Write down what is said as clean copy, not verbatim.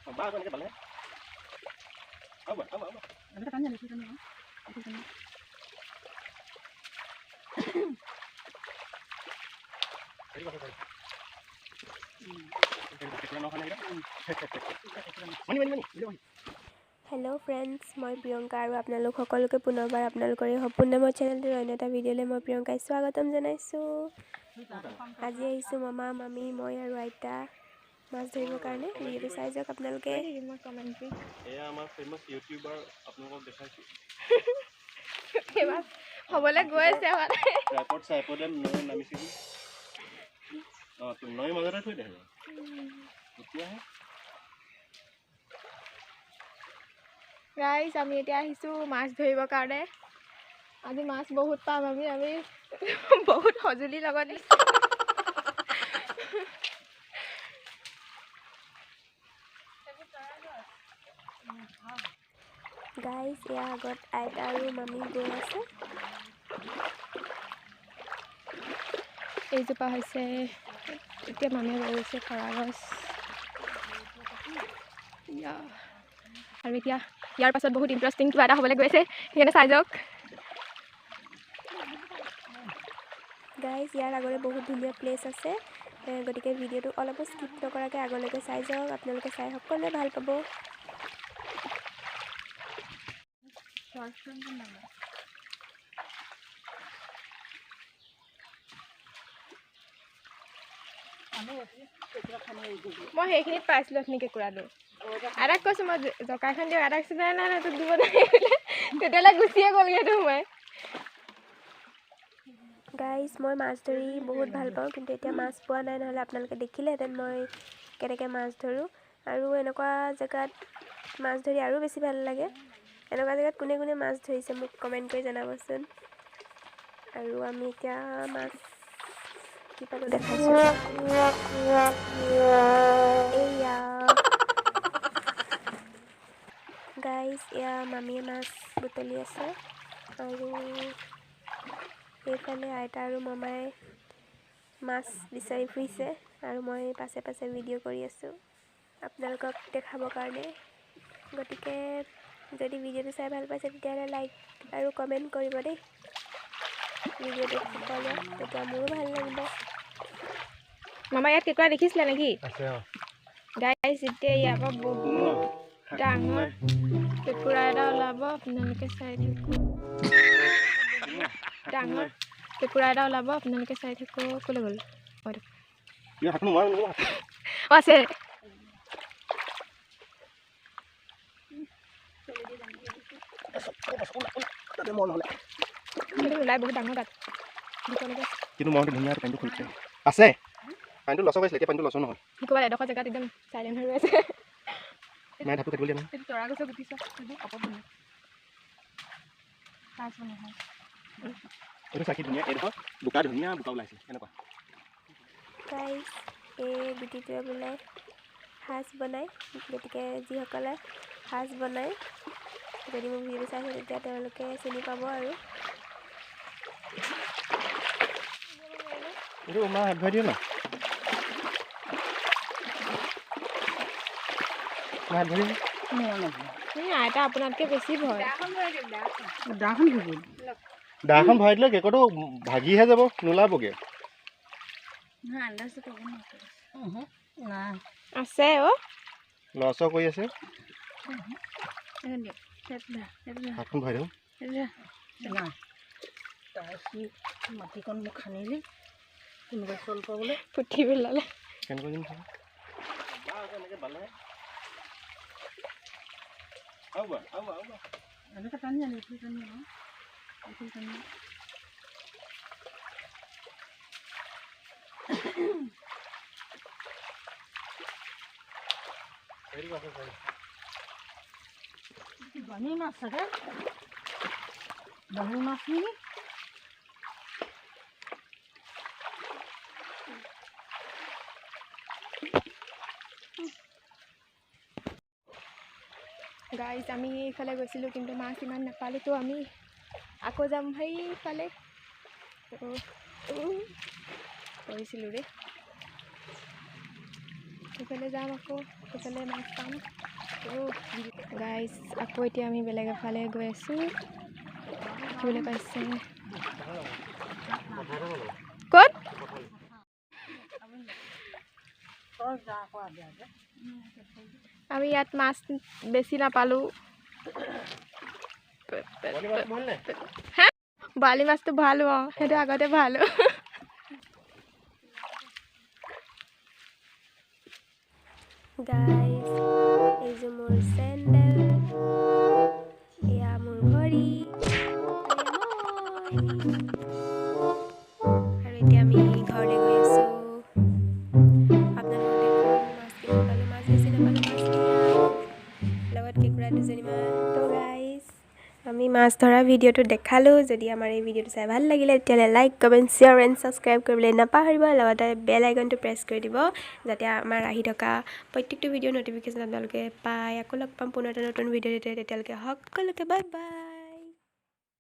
বা আকৌ এনেকৈ পালে আৰু বা আৰু আৰু এনেকৈ টানি আনি টানি টানি। হেল্ল' ফ্ৰেণ্ডছ, মই প্ৰিয়ংকা আৰু আপোনালোক সকলোকে পুনৰবাৰ আপোনালোকৰ এই সপোন নামৰ চেনেলটোৰ অন্য এটা ভিডিঅ'লৈ মই প্ৰিয়ংকাই স্বাগতম জনাইছোঁ। আজি আহিছোঁ মামা, মামী, মই আৰু আইতা মাছ ধৰিবৰ কাৰণে। ভিডিঅ'টো চাই যাওক আপোনালোকে। এয়া আমাৰ ফেমাছ ইউটিউবাৰ আপোনালোকক দেখাইছোঁ। ফেমাছ হ'বলৈ গৈ আছে। ট্ৰাইপড চাইপডে নৈ নামিছিলোঁ। অঁ, নৈৰ মাজতে থৈ দে তেতিয়াহে। ৰাইজ, আমি এতিয়া আহিছোঁ মাছ ধৰিবৰ কাৰণে। আজি মাছ বহুত পাম আমি। আমি বহুত সঁজুলি লগত আহিছোঁ। গাইজ, এয়া আগত আইতা আৰু মামী গৈ আছে। এইজোপা হৈছে এতিয়া মামীয়ে ৰুইছে তৰা গছ। আৰু এতিয়া ইয়াৰ পাছত বহুত ইণ্টাৰেষ্টিং কিবা এটা হ'বলৈ গৈ আছে, সেইকাৰণে চাই যাওক। গাইজ, ইয়াৰ আগৰে বহুত ধুনীয়া প্লেচ আছে, গতিকে ভিডিঅ'টো অলপো স্কিপ নকৰাকৈ আগলৈকে চাই যাওক। আপোনালোকে চাই সকলোৱে ভাল পাব। মই সেইখিনিত পাইছিলোঁ অথনি কেঁকুৰাটো। আইতাক কৈছোঁ মই জকাইখন দিয়ক। আইতাক কৈছে নাই নাই নাই, তোক দিব নাই। তেতিয়াহ'লে গুচিয়ে গ'লগৈ সেইটো সোমাই। গাইজ, মই মাছ ধৰি বহুত ভাল পাওঁ, কিন্তু এতিয়া মাছ পোৱা নাই, নহ'লে আপোনালোকে দেখিলেহেঁতেন মই কেনেকৈ মাছ ধৰোঁ। আৰু এনেকুৱা জেগাত মাছ ধৰি আৰু বেছি ভাল লাগে। এনেকুৱা জেগাত কোনে কোনে মাছ ধৰিছে মোক কমেণ্ট কৰি জনাবচোন। আৰু আমি এতিয়া মাছ কি পালোঁ দেখাইছোঁ। এয়া গাইজ, এয়া মামীয়ে মাছ বুটলি আছে আৰু এইফালে আইতা আৰু মামাই মাছ বিচাৰি ফুৰিছে আৰু মই পাছে পাছে ভিডিঅ' কৰি আছোঁ আপোনালোকক দেখাবৰ কাৰণে। গতিকে যদি ভিডিঅ'টো চাই ভাল পাইছে তেতিয়াহ'লে লাইক আৰু কমেণ্ট কৰিব দেই ভিডিঅ'টো সকলোৱে, তেতিয়া মোৰো ভাল লাগিব। মামা, ইয়াত কেঁকুৰা দেখিছিলে নেকি? গাইজ, এতিয়া ইয়াৰ পৰা বহুত ডাঙৰ কেঁকুৰা এটা ওলাব, আপোনালোকে চাই থাকক। ডাঙৰ কেঁকুৰা এটা ওলাব, আপোনালোকে চাই থাকক। ক'লৈ গ'ল? অঁ, আছে। ওলাই বহুত ডাঙৰ গাঁত। কিন্তু মনটো ধুনীয়া, পানীটো খুলিছে আছে। পানীটো লছ হৈছিলে, এতিয়া পানীটো লছ নহয়। ক'ৰবাত এডোখৰ জেগাত একদম চাইলেণ্ট হৈ আছে। মায়ে ঢাপটো কাটিব দিয়া নাই। তৰা গছৰ গুটি চোৱা, এইটো চাকি ধুনীয়া, এইডোখৰ বোকা ধুনীয়া বোকা ওলাইছে এনেকুৱা। গাইজ, এই গুটিটোৱে বোলে সাজ বনায়, গতিকে যিসকলে সাজ বনায় যদি মোৰ ভিডিঅ'টো চাইছে তেতিয়া তেওঁলোকে চিনি পাব। আৰু এইটো মা হাত ভৰাই দিয়ে না, মা হাত ভৰি। আইতা আপোনাতকৈ বেছি ভয়। দাখন ভৰাই দিলে কেকটো ভাগিহে যাব, নোলাবগৈ। আছে অ', লৰচৰ কৰি আছে। হাতখন ভৰাই দিওঁ। মাটিকণ মোক খান্দিলি কোনোবাই চল পাবলৈ পুঠি পেলালে। কেনেকৈ দিম এনেকৈ পালে। এনেকৈ টানি আনি টানি আনো টানি। বামী মাছ চাগে, বামী মাছ নেকি? গাইজ, আমি এইফালে গৈছিলোঁ কিন্তু মাছ ইমান নাপালোঁ, তো আমি আকৌ যাম সেইফালে। কৰিছিলোঁ ৰে। সেইফালে যাম আকৌ, সেইফালে মাছ পাম। গাইজ, আকৌ এতিয়া আমি বেলেগ এফালে গৈ আছোঁ। দেখিবলৈ পাইছে ক'ত? আমি ইয়াত মাছ বেছি নাপালোঁ। হা, বৰালি মাছটো ভৰালোঁ। অঁ, সেইটো আগতে ভৰালোঁ। গাইজ, এইযোৰ মোৰ চেণ্ডেল, এয়া মোৰ ভৰি আৰু এতিয়া আমি ঘৰলৈ গৈ আছোঁ। আপোনালোকক দেখুৱাম মাছ কিমান পালোঁ। মাছ বেছি নাপালোঁ, মাছ লগত কেঁকুৰা দুজনীমান। তো গাইজ, আমি মাছ ধৰা ভিডিঅ'টো দেখালোঁ। যদি আমাৰ এই ভিডিঅ'টো চাই ভাল লাগিলে, তেতিয়াহ'লে like, comment, share and subscribe কৰিবলৈ নাপাহৰিব। লগতে বেল আইকনটো প্ৰেছ কৰি দিব, যাতে আমাৰ আহি থকা প্ৰত্যেকটো ভিডিঅ' ন'টিফিকেশ্যন আপোনালোকে পায়। আকৌ লগ পাম পুনৰ এটা নতুন ভিডিঅ'। তেতিয়ালৈকে সকলোকে বাই বাই।